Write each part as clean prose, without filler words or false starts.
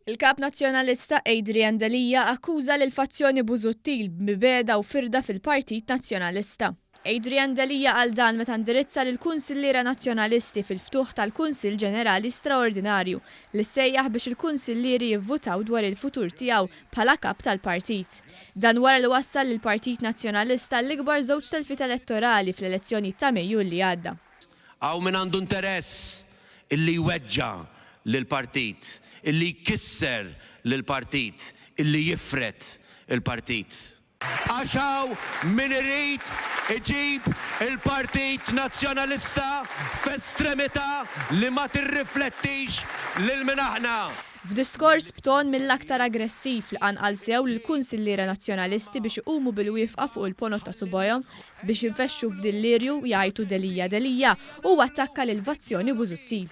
Il-Kap Nazzjonalista Adrian Delia akkuża lill-fazzjoni Busuttil b'mibegħda u firda fil-Partit Nazzjonalista. Adrian Delia qal dan meta indirizza lill-Kunsilliera Nazzjonalisti fil-ftuħ tal-Kunsill Ġenerali Straordinarju li ssejjaħ biex il-Kunsillieri jivvutaw dwar il-futur tiegħu bħala Kap tal-Partit. Dan wara li wassal lill-Partit Nazzjonalista għall-ikbar żewġ telfiet elettorali fl-elezzjonijiet ta' Mejju li għadda. Hawn min għandu interess illi jweġġa' lill-partit, illi jkisser lill-partit, illi jifred il-partit. Għax hawn min irid iġib il-Partit Nazzjonalista f'estremità li ma tirriflettix lil min aħna. F'diskors b'ton mill-aktar aggressiv li qanqal sew lill-kunsilliera Nazzjonalisti biex iqumu bil-wifqa fuq il-ponot ta' subgħajhom biex infexxu f'dillirju jgħajtu Delia Delia, huwa attakka lil Vazzjoni Busuttil.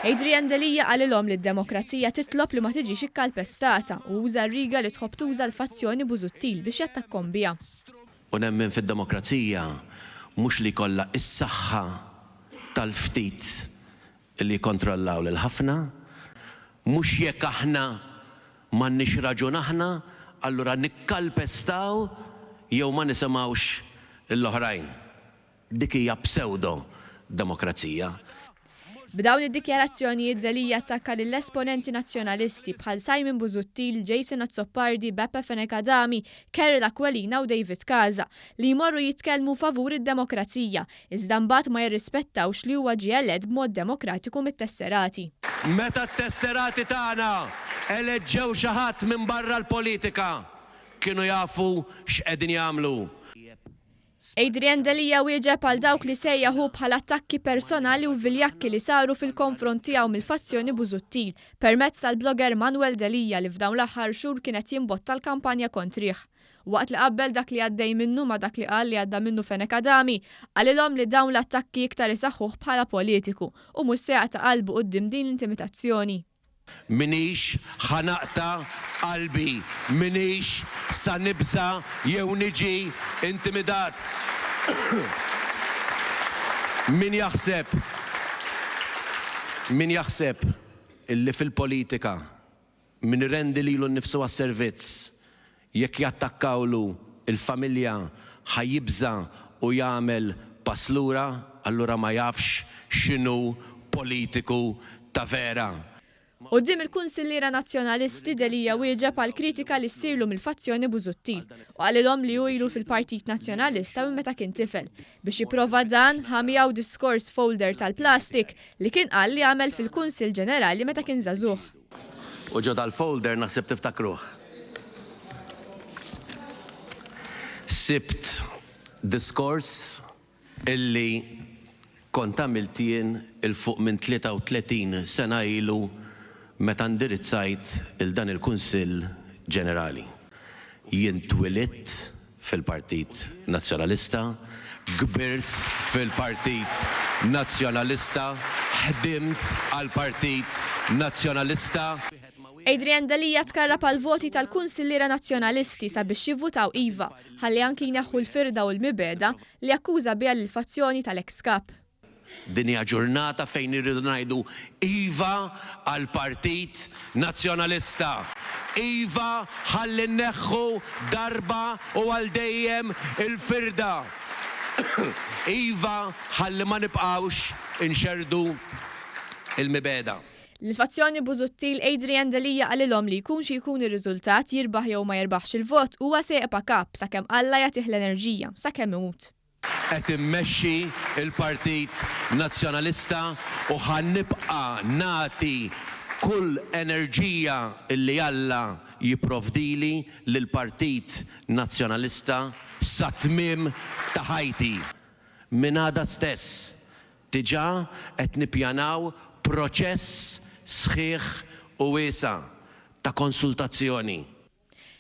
Adrian Delia qalilhom li d-demokrazija titlob li ma tiġix ikkalpestata u uża r-riga li tħobb tuża l-fazzjoni Busuttil biex jattakkhom biha. U nemmen fid-demokrazija mhux li jkollha s-saħħa tal-ftit li jikkontrollaw lil ħafna, mhux jekk aħna m'għandniex raġun aħna, allura nikkalpestaw jew ma nisimgħux lill-oħrajn. Dik hija psewdo demokrazija. B'dawn id-dikjarazzjonijiet Delia attakka lill-esponenti Nazzjonalisti bħal Simon Busuttil, Jason Azzopardi, Beppe Fenech Adami, Karol Aquilina u David Casa li jmorru jitkellmu favur id-demokrazija iżda mbagħad ma jirrispettawx li huwa ġie elett b'mod demokratiku mit-tesserati. Meta t-tesserati tagħna eleġġew xi ħadd minn barra l-politika, kienu jafu x'qegħdin jagħmlu. Adrian Delia wieġeb għal dawk li sejjaħ hu bħala attakki personali u viljakki li saru fil-konfront tiegħu mill-fazzjoni Busuttil, permezz tal-blogger Manuel Delia li f'dawn l-aħħar xhur kien qed jimbotta l-kampanja kontrih. Waqt li qabbel dak li għaddej minnu ma' dak li qal li għadda minnu Fenech Adami, qalilhom li dawn l-attakki iktar isaħħuh bħala politiku u mhux se jaqta' qalbu quddiem din l-intimitazzjoni. M'iniex ħa naqta' qalbi, m'iniex sa nibża' jew niġi intimidat. Min jaħseb, min jaħseb illi fil-politika min irendi lilu nnifsu għas-servizz, jekk jattakkawlu l-familja ħa jibża' u jagħmel pass lura, allura ma jafx x'inhu politiku ta' vera. Quddiem il-kunsilliera Nazzjonalisti, Delia wieġeb għall-kritika li ssirlu mill-fazzjoni Busuttil u qalilhom li hu ilu fil-Partit Nazzjonalista minn meta kien tifel. Biex jipprova dan, ħa miegħu diskors f'folder tal-plastik li kien qal li għamel fil-Kunsill Ġenerali meta kien żagħżugħ. U ġo dal-folder naħseb tiftakruh. Sibt diskors illi kont għamilt jien 'il fuq minn 33 sena ilu meta ndirizzajt 'il dan il-Kunsill Ġenerali. Jien twilidt fil-Partit Nazzjonalista, kbirt fil-Partit Nazzjonalista, ħdimt għall-Partit Nazzjonalista. Adrian Delia tkarrab għall-voti tal-Kunsilliera Nazzjonalisti sabiex jivvutaw iva, ħalli anki jneħħu l-firda u l-mibegħda li akkuża biha lill-fazzjoni tal-eks Kap. Din hija ġurnata fejn irridu ngħidu iva għall-Partit Nazzjonalista. Iva ħalli nneħħu darba u għal dejjem il-firda. Iva ħalli ma nibqgħux inxerrdu l-mibegħda. Lill-fazzjoni Busuttil, Adrian Delia qalilhom li jkun xi jkun ir-riżultat, jirbaħ jew ma jirbaħx il-vot, huwa se jibqa' Kap sakemm Alla jagħtih l-enerġija, sakemm imut. Qed immexxi l-Partit Nazzjonalista u ħa nibqa' nagħti kull enerġija li Alla jipprovdili lill-Partit Nazzjonalista sat-tmiem ta' ħajti. Minn għada stess diġà qed nippjanaw proċess sħiħ u wiesa' ta' konsultazzjoni.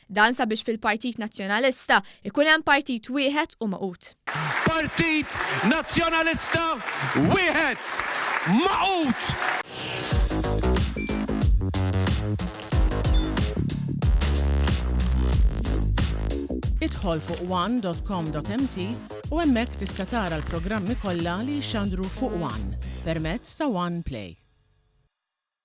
Dan sabiex fil-Partit Nazzjonalista jkun hemm partit wieħed u magħqud. Partit Nazzjonalista wieħed magħqud! Idħol fuq one dot com dot mt u hemmhekk tista' tara l-programmi kollha li jixxandru fuq one permezz ta' One Play.